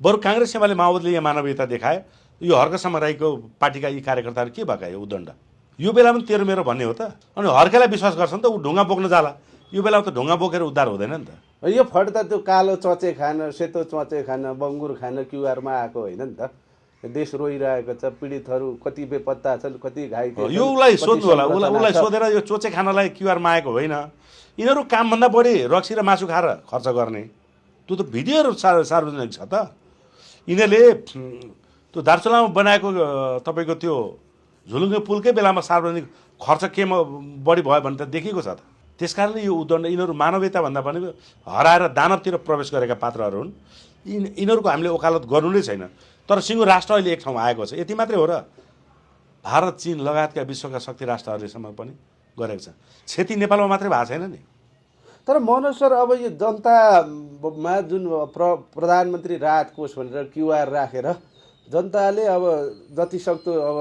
बरु काङ्ग्रेस एमाले माओवादीले यहाँ मानवीयता देखाए। यो हर्कसम्म राईको पार्टीका यी कार्यकर्ताहरू के भएका यो उद्दण्ड यो बेलामा तेरो मेरो भन्ने हो त। अनि हर्केलाई विश्वास गर्छ नि त, ऊ ढुङ्गा बोक्न जाला। यो बेलामा त ढुङ्गा बोकेर उद्धार हुँदैन नि त। यो फट त त्यो कालो चचे खान, सेतो चचे खान, बङ्गुर खान क्युआरमा आएको होइन नि त। देश रोइरहेको छ, पीडितहरू कति बेपत्ता छन्, कति घाइते छन्। यो उसलाई सोध्नु होला, उसलाई सोधेर यो चोचे खानलाई क्युआरमा आएको होइन। यिनीहरू कामभन्दा बढी रक्सी र मासु खाएर खर्च गर्ने। त्यो त भिडियोहरू सार्वजनिक छ त। यिनीहरूले त्यो दार्चुलामा बनाएको तपाईँको त्यो झुलुङ्गे पुलकै बेलामा सार्वजनिक खर्च केमा बढी भयो भने त देखिएको छ त। त्यस कारणले यो उद्दण्ड यिनीहरू मानवीयताभन्दा पनि हराएर दानवतिर प्रवेश गरेका पात्रहरू हुन्। यिनीहरूको हामीले वकालत गर्नु नै छैन। तर सिङ्गो राष्ट्र अहिले एक ठाउँमा आएको छ, यति मात्रै हो र। भारत, चीन लगायतका विश्वका शक्ति राष्ट्रहरूलेसम्म पनि गरेको छ। क्षति नेपालमा मात्रै भएको छैन नि। तर मनोज सर, अब यो जनतामा जुन प्रधानमन्त्री राहत कोष भनेर क्युआर राखेर जनताले अब जतिसक्दो अब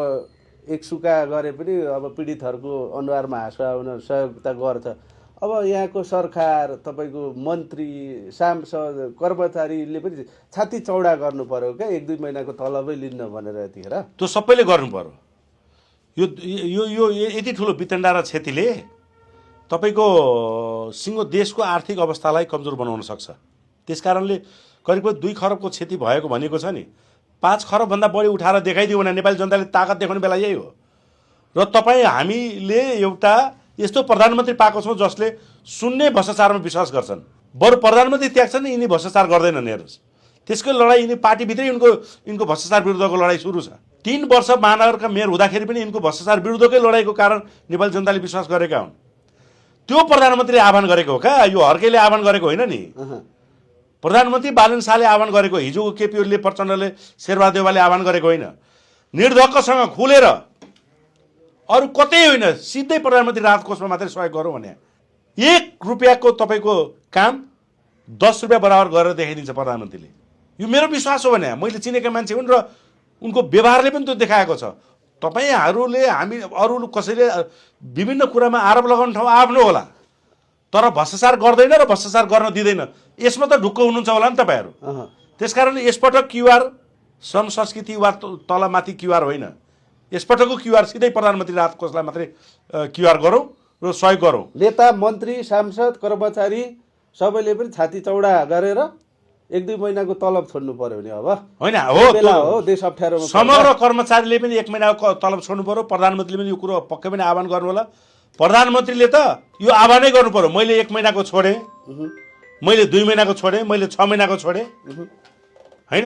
एकसुका गरे पनि अब पीडितहरूको अनुहारमा हाँसो आउन सहयोगिता गर्छ। अब यहाँको सरकार, तपाईँको मन्त्री, सांसद, कर्मचारीले पनि छाती चौडा गर्नु पर्यो क्या, 1-2 महिनाको तलबै लिन्न भनेर यतिखेर। त्यो सबैले गर्नु पर्यो। यो यो यो यति ठुलो वितण्डा र क्षतिले तपाईँको सिङ्गो देशको आर्थिक अवस्थालाई कमजोर बनाउन सक्छ। त्यस कारणले करिब 2 खरबको क्षति भएको भनेको छ नि। 5 खरबभन्दा बढी उठाएर देखाइदियो भने नेपाली जनताले ताकत देखाउने बेला यही हो। र तपाईँ हामीले एउटा यस्तो प्रधानमन्त्री पाएको छौँ जसले शून्य भ्रष्टाचारमा विश्वास गर्छन्। बरु प्रधानमन्त्री त्याग्छन्, यिनी भ्रष्टाचार गर्दैनन्। हेर्नुहोस्, त्यसको लडाइँ यिनी पार्टीभित्रै यिनको भ्रष्टाचार विरुद्धको लडाइँ सुरु छ। 3 वर्ष महानगरका मेयर हुँदाखेरि पनि यिनको भ्रष्टाचार विरुद्धकै लडाइँको कारण नेपाली जनताले विश्वास गरेका हुन्। त्यो प्रधानमन्त्रीले आह्वान गरेको हो क्या, यो हर्केले आह्वान गरेको होइन नि। प्रधानमन्त्री बालन शाहले आह्वान गरेको, हिजोको केपी ओलीले, प्रचण्डले, शेरबहादेवले आह्वान गरेको होइन। निर्धक्कसँग खुलेर अरू कतै होइन, सिधै प्रधानमन्त्री राहत कोषमा मात्रै सहयोग गरौँ भने 1 रुपियाँको तपाईँको काम 10 रुपियाँ बराबर गरेर देखाइदिन्छ प्रधानमन्त्रीले। यो मेरो विश्वास हो भने, मैले चिनेका मान्छे हुन् र उनको व्यवहारले पनि त्यो देखाएको छ। तपाईँहरूले हामी अरू कसैले विभिन्न कुरामा आरोप लगाउने ठाउँ आफ्नो होला, तर भ्रष्टाचार गर्दैन र भ्रष्टाचार गर्न दिँदैन, यसमा त ढुक्क हुनुहुन्छ होला नि तपाईँहरू। त्यसकारणले यसपटक क्युआर श्रम संस्कृति वा तलमाथि क्युआर होइन, यसपटकको क्युआर सिधै प्रधानमन्त्री राहत कोषलाई मात्रै क्युआर गरौँ र सहयोग गरौँ। नेता, मन्त्री, सांसद, कर्मचारी सबैले पनि छाती चौडा गरेर 1-2 महिनाको तलब छोड्नु पर्यो नि। अब होइन हो, देश अप्ठ्यारोमा समग्र कर्मचारीले पनि 1 महिनाको तलब छोड्नु पर्यो। प्रधानमन्त्रीले पनि यो कुरो पक्कै पनि आह्वान गर्नु होला। प्रधानमन्त्रीले त यो आह्वानै गर्नु पर्यो, मैले 1 महिनाको छोडेँ, मैले 2 महिनाको छोडेँ, मैले 6 महिनाको छोडेँ।